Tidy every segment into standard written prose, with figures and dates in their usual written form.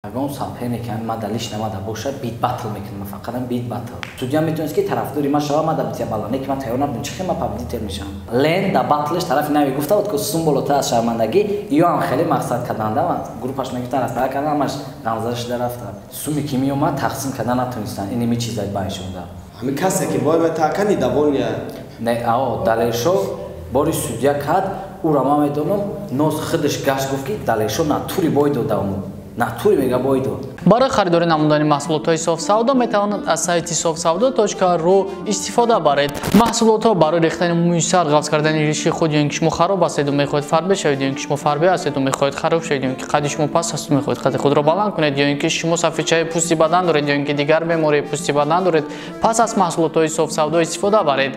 Ягон соперник ҳам ма далиш намада боша, бит батл мекунам, фақат бит батл. Судья метавонист ки тарафдори ма шава, ма да битя бала, не ки ман тайёр набудам, чӣ хел ма победитель мешавам. Лен да батлш тарафи нави гуфта буд, ки сум болотар аз шармандагӣ, ё ҳам хеле мақсад карданда, группаш мегуфтан расбара кардан, ҳамаш ғамзада шуда рафта. Суми ки меомад, тақсим кардан натонистанд. Ин ими чизай байшонда. Ҳами касе ки бой метакани довольния. Не, ао, Далершо бори судья кард, ӯро ман медонам, ноз худаш гашт гуфт, ки Далершо натури бой дода уму. Натури мега бой дод. Барои харидорӣ намудани маҳсулотҳои софсавдо метавонад аз сайти sofsavdo.ru истифода баред. Маҳсулотҳо барои рехтани мӯи сар, ғафз кардани риши худ, ё ин ки шумо хароб ҳастеду мехоҳед фарбе шавед, ё ин ки шумо фарбе ҳастеду мехоҳед хароб шавед, ё ин ки қади шумо паст ҳасту мехоҳед қади худро баланд кунед, ё ин ки шумо сафедчаи пӯсти бадан доред, ё ин ки дигар бемории пӯсти бадан доред, пас аз маҳсулотҳои софсавдо истифода баред.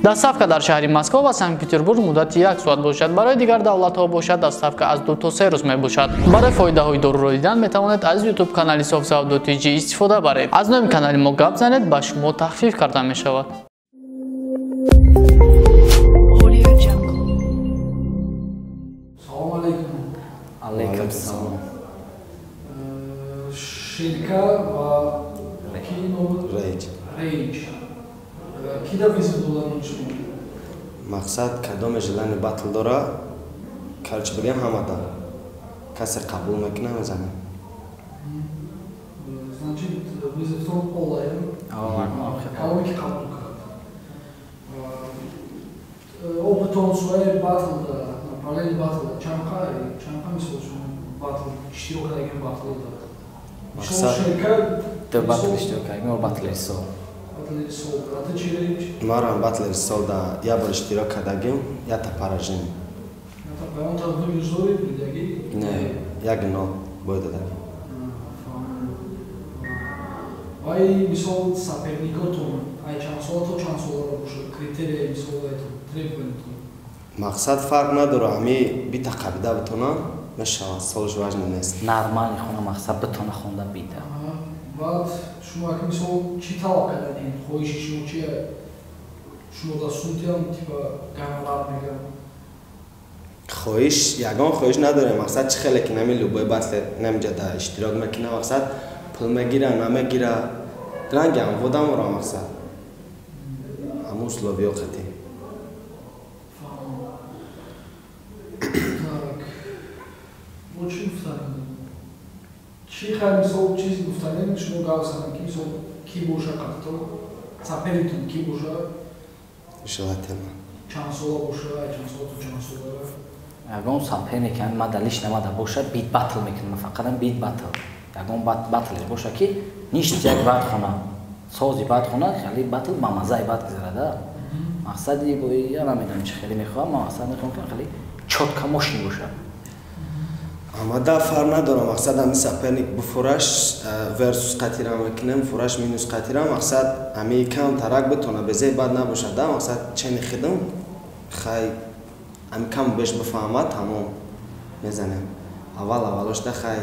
Доставка дар шаҳри Москва ва Санкт-Петербург муддати 1 соат бошад. Барои дигар давлатҳо бошад, доставка аз 2 то 3 рӯз мебошад. Барои фоидаҳои доруро дидан метавонед аз YouTube канали Софсавдо TG истифода баред. Аз номи канали мо гап занед, ба шумо тахфиф карда мешавад. Салом алейкум. Алейкум салом. Ширка ва ки ном? Рейҷ. Рейҷ. Ки да визит додан шумо? Мақсад кадоме желани батл дора, короче бигем ҳамада. Касе қабул мекуна, мезанем. Значит, визитон олаем. Кадоме ки қабул кард. Опытон суаи батл да, направлени батл да, чанқа мисол шумо батл иштирок кардагин батл да? Мақсад Ду батл иштирок кардагин, батли сол. Марам батлери сол да я бор иштирок кардагим, ята поражение. Не, як нол бой додагим. Вай мисол соперникотон ай чанд сола то чанд соларо бошад, критерия мисол айтон, требованиятон? Мақсад фарқ надора, ҳами бита қабида битонам, мешавад, солш важно нест. Нормални хона мақсад битона хонда бита. Баъд шумо аки мисол чӣ талаб карданед? Хоҳиши шумо чия? Шумо да сунтиам типа гонорар мегам? Хоҳиш, ягон хоҳиш надорем. Мақсад чӣ хеле ки нами любой батле намиҷа да иштирок мекуна, мақсад пул мегира, намегира. Ранги ҳам водамора мақсад. Ҳамун условиё қатӣ. Так. Бо чӣ гуфтанем? Чӣ хай мисол чиз гуфтанем, шумо гап занед, ки мисол ки боша қатто, соперниктон ки боша? Желательно. Чанд сола боша, чанд сола то чанд сола? Ягон соперник ҳам ма далиш намада боша, бит батл мекунам, фақат бит батл. Ягон батлеш боша ки ништ як бад хона, сози бад хона, хеле батл ба мазаи бад гузарада. Мақсади бо я намедонам чӣ хеле мехоҳам, ман мақсад мехоҳам ки хеле чётко мощный боша. Амада фарқ надорам, мақсад ҳами соперник буфураш версус қатира мекунем, фураш минус қатира, мақсад ҳами кам тарак битона, безе бад набошад, да, мақсад чени хидм, хай ҳами кам беш бифаҳмад, тамом мезанем. Аввал аввалошда хай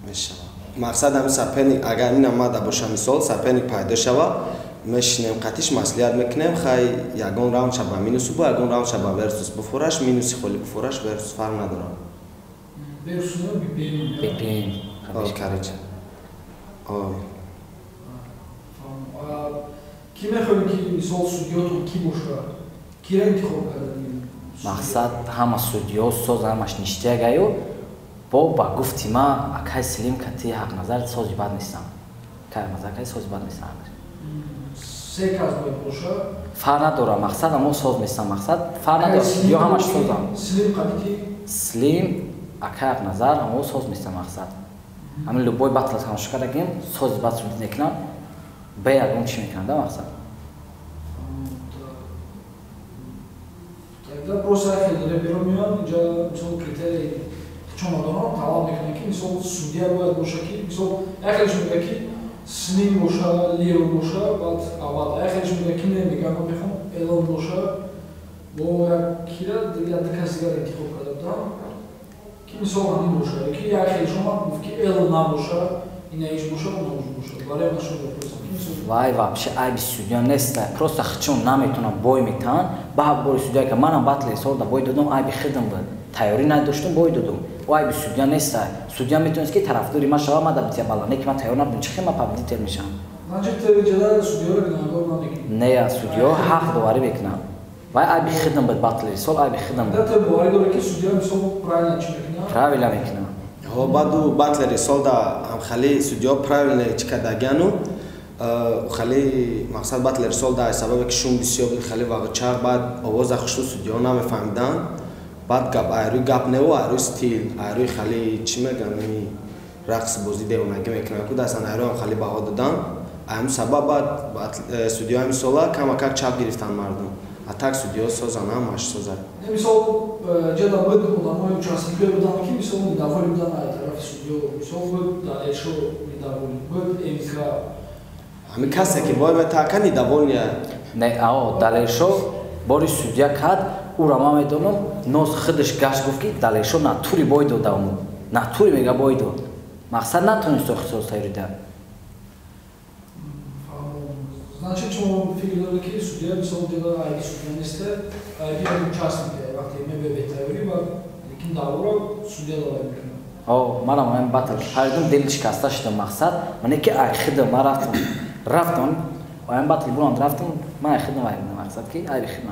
мешавад. Мақсад ҳами соперник агар ин омада боша, мисол соперник пайдо шава, мешинем қатиш маслиҳат мекунем, хай ягон раунд шаба минусу бо, ягон раунд шаба версус буфураш, минуси холи буфураш, версус фарқ надорам. Версус бипен. Бипен. Короче. Ой. Ки мехоҳед ки мисол судьётон ки боша? Киро интихоб карданед? Мақсад ҳама судьё соз ҳамаш ништягаю, бо ба гуфти ма акай Слим кати Ҳақназар сози бад нестам. Акай Ҳақназар кати сози бад нестам. Се кас бояд боша? Фарқ надора, мақсад ҳамо соз местам, мақсад фарқ надора, ё ҳамаш созам. Слим кати ки? Слим акай Ҳақназар ҳамо соз местам мақсад. Ҳамин любой батл тамошо кардагим, сози бад суд мекунам, бе ягон чӣ мекунам да мақсад. Тогда просто хеле реперо меоянд, инҷа мисол критерии чон надорам, талаб мекунам ки мисол судья бояд боша ки мисол як хелеш мегӯяд ки Слим боша, Лео боша, баъд аввал як хелеш мегӯяд ки не, мегӯям ман мехоҳам Элон боша, бо як кира дигар ду кас дигар интихоб карда будам ки мисол ҳамин боша, ки як хелеш омад гуфт ки Элон набоша, ина иш боша, он набоша. Барои ман шумо бипурсам ки мисол вай вообще айби судья нест, просто хчон наметонам бой метан, ба бори судья ки манам батли сол да бой додам, айби хидм буд. Тайёрӣ надоштам, бой додам. О айби судья неста. Судья метавонист ки тарафдори ма шава, ма да бития бала. Не ки ма тайёр набудам, чӣ хел ма победитель мешавам? Не, судья ҳақ доварӣ мекунад. Вай айби хидм буд батлери сол, айби хидм буд. Правильно мекунад. Ҳо, баъду батлери сол да ҳамхали судья правильно чӣ кардагиану хали мақсад батлери сол да сабабе ки шум бисёр буд, хали вағчар, баъд овоза хушу судья намефаҳмидан. Баъд гап айрӯи гап неву айрӯи стил, айрӯи хали чӣ мегӯянд, ами рақс бозӣ девонагӣ мекунанд ку дастан айрӯам хали баҳо додан. Ҳамин сабаб баъд судьяҳои мисола камакак чап гирифтанд мардум. А так судьяҳо созанд, ҳамаш созад. Мисол ҷада буд одамои участникое буданд ки мисол недовольны буданд аз тарафи судьё. Мисол буд Далершо недовольный, буд МК. Ҳамин касе ки бой метака недовольный. Не, ао, Далершо бори судья кард, ӯра ман медонам, ноз худаш гашт гуфт ки Далершо натури бой дода уму. Натури мега бой дод. Мақсад натонист охисос тайёрида. Значит, шумо фикр доред ки судья мисол ҷада айби судья неста, айби участник вақте мебе тайёрӣ ва лекин даъворо судья давар мекунад. О, манам ҳамин батл ҳардум дил шикаста шудам мақсад, ман ки ай хидм ман рафтам. Рафтам, ҳамин батл буранд рафтам, ман ай хидм ай мақсад ки айби хидм.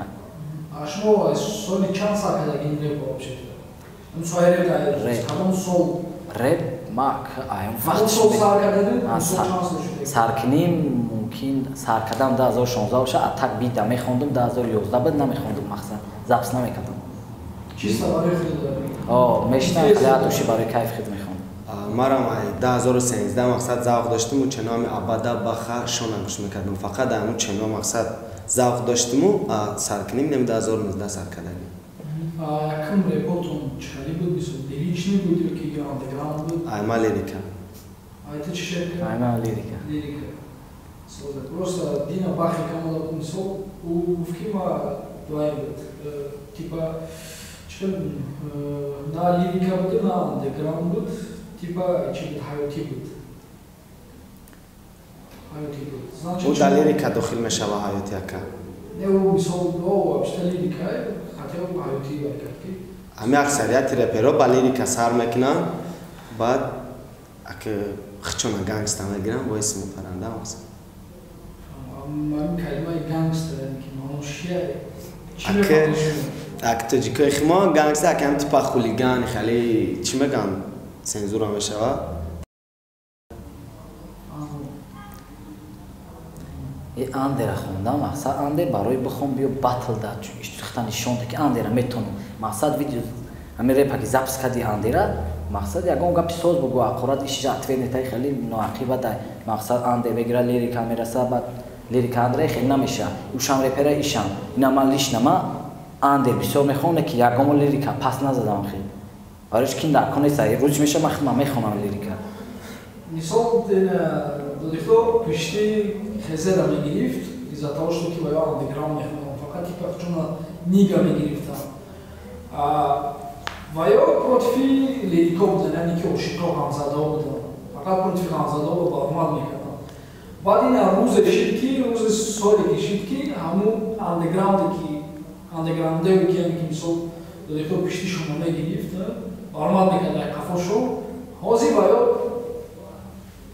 А шумо соли чанд сар кардагин реп вообще? Соли реп кадом сол? Реп ма ай вақт сол сар кардадин? Сол чанд сол шуд? Саркуним мумкин сар кардам 2016 боша, а так бида мехондум 2011 буд намехондум мақсад, запис намекардам. Чисто барои худ дорӣ? О, мешинам хеле барои кайф худ мехондам. Марам 2013 мақсад завқ доштиму ченоми абада баха шона гӯш мекардам. Фақат ҳамун чено мақсад завқ доштиму саркуним нем 2019 сар кардагим. Якум репотон чӣ буд? Мисол лиричный буд ё ки андеграунд буд? Айма лирика. Айта чӣ шекл? Айма лирика. Лирика. Просто Дина Бахи камода буд мисол, ӯ гуфт ки ма дуаем буд. Типа чӣ на лирика буд, на андеграунд буд, типа чӣ буд, ҳаётӣ буд. Ҳаётӣ буд. Ӯ дар лирика дохил мешава ҳаёти ака. Не, ӯ мисол, о, вообще лирика, хотя ҳаётӣ баркард ки. Ҳами аксарияти реперо ба лирика сар мекунанд, баъд ака хичона гангста мегиранд, боиси мепаранда мақсад. Ман калимаи гангста, ки маънош чия? Ака ак тоҷикои химо гангста акам типа хулиган, хеле чӣ мегӯянд, цензура мешава. И андера хондам, мақсад андер барои бихон биё батл да, иштихта нишон да ки андера метонам. Мақсад видео ҳамин репа ки запис кардӣ андера, мақсад ягон гапи соз бугӯ, ақорат ишиҷа ответ метаи хеле ноақиба дай. Мақсад андер мегира лирика мераса, баъд лирика андера хеле намеша. Ушам репера ишам. Ина ман лично ма андер бисёр мехонам ки ягон лирика пас назадам хел. Барои ки дар конеса рӯз меша ман худам мехонам лирика. Мисол додихто пишти хезера мегирифт из-за того, что ки ваё андеграунд мехондам, фақат типа чуна нига мегирифтам. Ваё против лирико будан, яъне ки ошиқо ғамзадо будан. Фақат против ғамзадо баромад мекардам. Баъд ина рӯзе шид ки, рӯзе соле ки шид ки ҳамун андеграунде ки андеграундео ки яъне ки мисол додихто пишти шумо мегирифт, баромад мекард як қафошо. Ҳозир ваё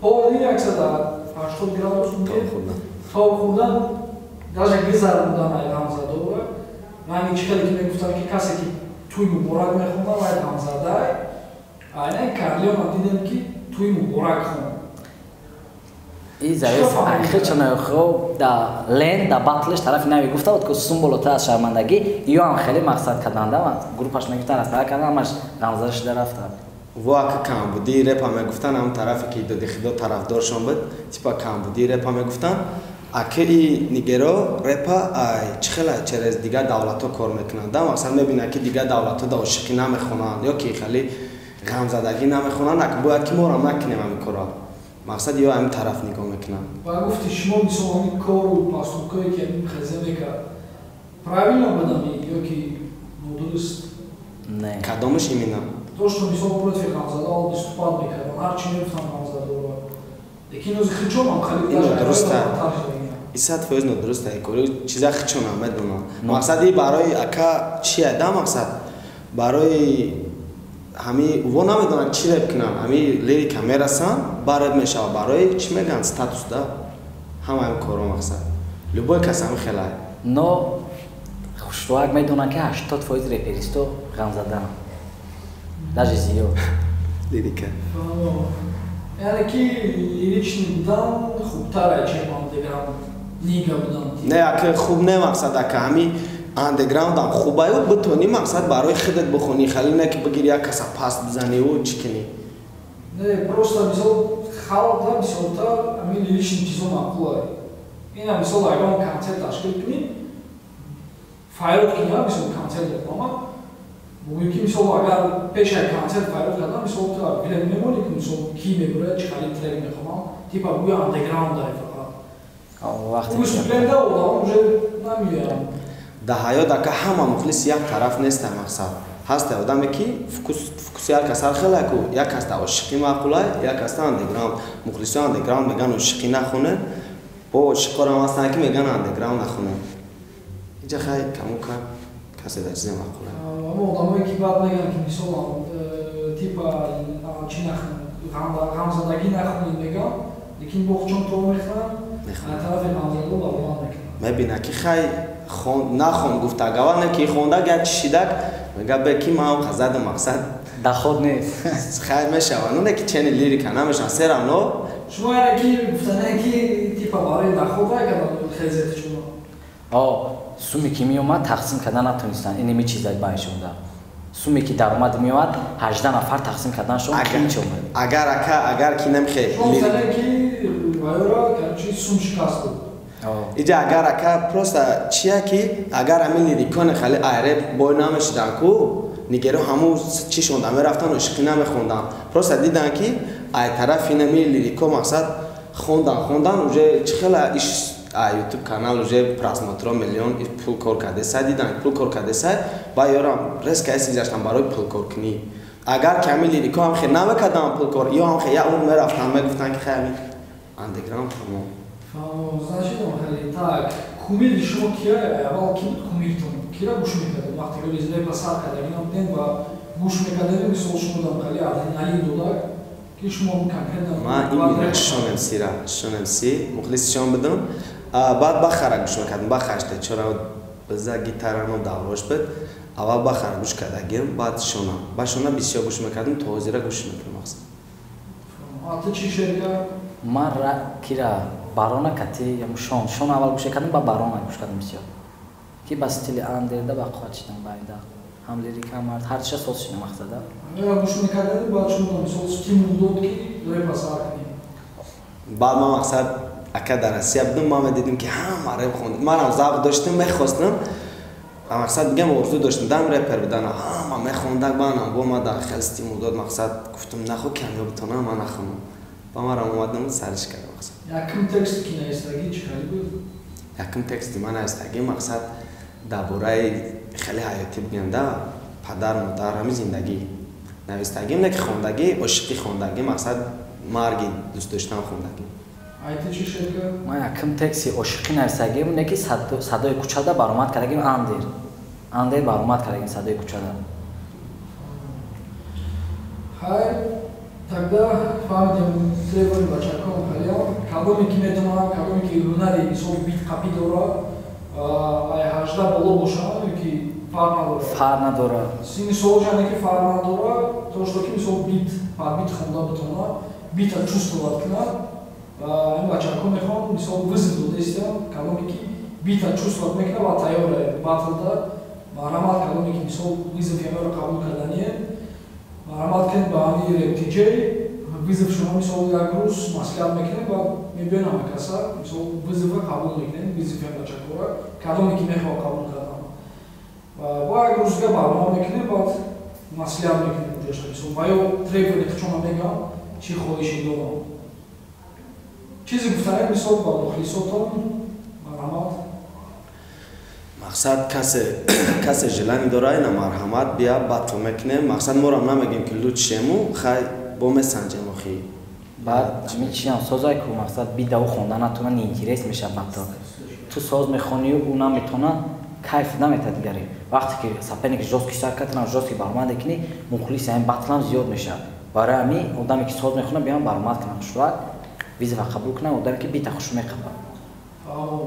полный 180 градус тоб хӯрдан, даже гузарондан ай ғамзадора. Ман чӣ хеле ки мегуфтам ки касе ки туй муборак мехонад, вай ғамзадай. Айнан Карлеона дидем ки туй муборак хонд. И завис хеле хуб да лен да батлш тарафи нави гуфта буд ки сум болотар аз шармандагӣ, ё ҳам хеле мақсад карданда, группаш мегуфтан аз тараф кардан, ҳамаш ғамзада шуда рафта. Во ака камбудии репа мегуфтан, ҳам тарафе ки доди худо тарафдоршон буд, типа камбудии репа мегуфтан. Ака и нигеро репа ай чӣ хела через дигар давлатҳо кор мекунанд. Да мақсад мебинад ки дигар давлатҳо да ошиқӣ намехонанд ё ки хеле ғамзадагӣ намехонанд, ака бояд ки моро накунем ҳамин корро. Мақсад ё ҳамин тараф нигоҳ мекунанд. Ва гуфти шумо мисол ҳамин кору поступкое ки ҳамин хезе мекард, правильно будами ё ки нодуруст? Не. Кадомаш именно? То, что мисол против Ғамзадо выступать мекардам, ҳар чӣ мегуфтам Ғамзадоро. Лекин ози хичонам хали даже нодуруста. И 100% нодуруста. Кори чиза хичонам медонам. Мақсади барои ака чия да мақсад? Барои Ҳами во намедонанд чӣ реп кунанд, ҳами лирика мерасанд, ба реп мешавад. Барои чӣ мегӯянд, статус да, ҳама ҳами корро мақсад. Любой кас ҳами хелай. Но хушрӯак медонанд, ки 80% реперисто ғамзадаанд. Даже зиёд. Лирика. Яъне ки лиричный будан хубтар ай, чем андеграунд нига будан? Не, ака, хуб не, мақсад, ака, ҳами андеграундам хубаю, битонӣ, мақсад, барои худат бихонӣ, хеле не ки бигири як каса паст бизаниву чӣ кунӣ. Не, просто мисол халқда бисёртар ҳамин лиричный чизо маъқул ай. Ина мисол ягон концерт ташкил кунӣ, файрод кунӣ, мисол концерт реклама мумкин ки, мисол, агар пешаи концерт файрод кардан, мисол, ту билет мемонӣ ки, мисол, ки мебурад, чӣ хали трек мехонам, типа гӯя андеграунд ай фақат. Выступления одам уже намеоянд. Дар ҳаёт, ака, ҳама мухлис як тараф неста, мақсад. Ҳаста одаме ки вкуси ҳар кас ҳар хелай ку, як кас да ошиқӣ маъқулай, як кас да андеграунд. Мухлисои андеграунд мегӯянд, ошиқӣ нахонед, бо ошиқорам ҳастанд, ки мегӯянд, андеграунд нахонед. Иҷа хай каму кам касе дар чизе маъқулай. Аммо одамое ки баъд мегӯянд, ки мисол, типа чӣ нахонед, ғамзадагӣ нахонед мегӯянд, лекин бо чон то мехонанд, тарафи ғамзадо баромад мекунанд. Мебина ки хай нахон гуфтаг, аввал не ки хондаг, як чишидак мега, бе ки ман қазаду мақсад. Доход нест. Хай мешава, ну не ки чени лирика намешава, все равно. Шумо яъне ки гуфтане ки типа барои доход вай кардан хезет шумо? О, суме ки меомад, тақсим кардан натонистанд. Инеми чизай байшонда. Суме ки даромад меомад, 18 нафар тақсим карданшон қин омад. Агар, ака, агар ки намехе Шумо гуфтане ки вайора, короче, сум шикаст буд. Иҷа агар, ака, просто чия ки агар ҳамин лириконе хали айреп бой намешидан ку, нигеро ҳаму чӣ шонда мерафтан, ошиқӣ намехондан. Просто дидан ки ай тарафи нами лирико, мақсад, хондан, хондан, уже чӣ хела иш ютуб канал уже просмотро миллион, пул кор кардесай, дидан пул кор кардесай, ба ёрам резко эси гаштан барои пулкоркунӣ. Агар ки ҳамин лирико ҳам хе намекардан пулкор, ё ҳам хе як умр мерафтан, мегуфтан ки хай, ҳамин андеграунд тамом. Значит, хеле так, кумири шумо кия? Аввал ки буд кумиртон? Кира гӯш мекардед вақте ки репа сар кардаги набудем ва гӯш мекардед? Мисол, шумо дар хеле адреналин додак ки шумо конкретно? Ман именно Шон МС-ра, Шон МС, мухлиси Шон будам. Баъд Бахара гӯш мекардам, Бахаште чора биза гитарано даврош буд. Аввал Бахара гӯш кардагим, баъд Шона. Ба Шона бисёр гӯш мекардам, то ҳозира гӯш мекунам, мақсад. А ту чӣ, Шерика? Ман кира, Барона кати яму Шон. Шон аввал гӯш кардам, ба Барона гӯш кардам бисёр. Ки ба стили андерда ба қувват шидам ба инда. Ҳам лирика, ҳам ҳар чиша соз шидам, мақсада. Ера гӯш мекардед, баъд шумо, мисол, стимул дод ки репа сар кунед? Баъд ман, мақсад, ака, дар Россия будам, ман медидим ки ҳама реп хонд. Манам завқ доштам, мехостам. Ба мақсад бигам, орзу доштам дам репер будан. Ҳама мехондак, манам бо ма дар хел стимул дод, мақсад, гуфтам, нахо камё битонам, ман нахонам. Ба марам омадам, сариш кардам, мақсад. Якум текст ки навистагӣ чӣ хеле буд? Якум тексти ман навистагӣ, мақсад, дар бораи хеле ҳаётӣ бигам да, падар, модар, ҳамин зиндагӣ навистагим, не ки хондагӣ, ошиқӣ хондагӣ, мақсад, марги дӯст доштан хондагӣ. Ай ту чӣ, Шерка? Ман якум тексти ошиқӣ навистагим, не ки садои кӯчада баромад кардагим, андер. Андер баромад кардагим садои кӯчада. Хай, тогда фаҳмидем требования бачакон халиам. Кадоме ки метавонад, кадоме ки ҳунари, мисол, бит қапӣ дорад, ай 18 боло бошанд ё ки фарқ надорад? Фарқ надорад. Синни солаш яъне ки фарқ надорад, то что ки, мисол, бит ба бит хонда битонад, бита чувствовать кунад. Ин бачако мехоҳанд, мисол, вызов додестиям, кадоме ки бита чувствовать мекунад ва тайёра батлда, марҳамат, кадоме ки, мисол, вызов ямаро қабул кардание, марҳамат кунед ба ҳами Реп Тиҷей. Вызов шумо, мисол, як рӯз маслиҳат мекунем ва мебиён ҳама каса, мисол, вызова қабул мекунем, вызов ям бачакора, кадоме ки мехоҳад қабул кардан, бо як рӯз дига барнома мекунем, баъд маслиҳат мекунем уҷошта, мисол, ва ё требования чона мегӯям, чӣ хоҳише дорам. Чизе гуфтанем, мисол, ба мухлисотон, марҳамат. Мақсад, касе желание дора, ина марҳамат, бия, батл мекунем. Мақсад, морам намегем ки луч шему, хай бо месанҷем охи. Баъд ҳамин чиам созай ку, мақсад, бидаву хонда натона, неинтерес меша батл. Ту соз мехонию ӯ наметона. Кайф наметад дигаре. Вақте ки соперник жёсткий сар кардам, жёсткий баромад мекунӣ, мухлис ҳамин батлам зиёд мешавад. Барои ҳамин одаме ки соз мехонад, биён баромад кунад хушрак, вызова қабул кунад, одаме ки бита хуш меқабад.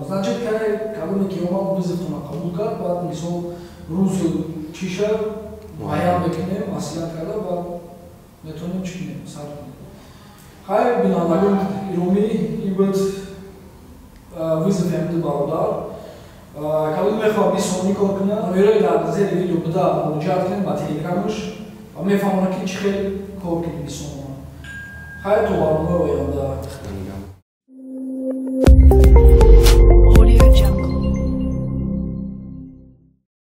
Значит, кай кадоме ки омад, вызовтона қабул кард, баъд мисол рӯзу чиша муайян мекунем, маслиҳат карда, баъд метавонем чӣ кунем, сар кунем. Хайр, бинандагон иромӣ, ин буд вызови ҳамиду бародар. Кадом мехоҳад 20 сомонӣ кор кунад, номерои дар зери видео буда, муроҷиат кунем ба телеграмаш ва мефаҳмонад, ки чӣ хел кор кунем 20 сомона. Хайр, то барномаи оянда.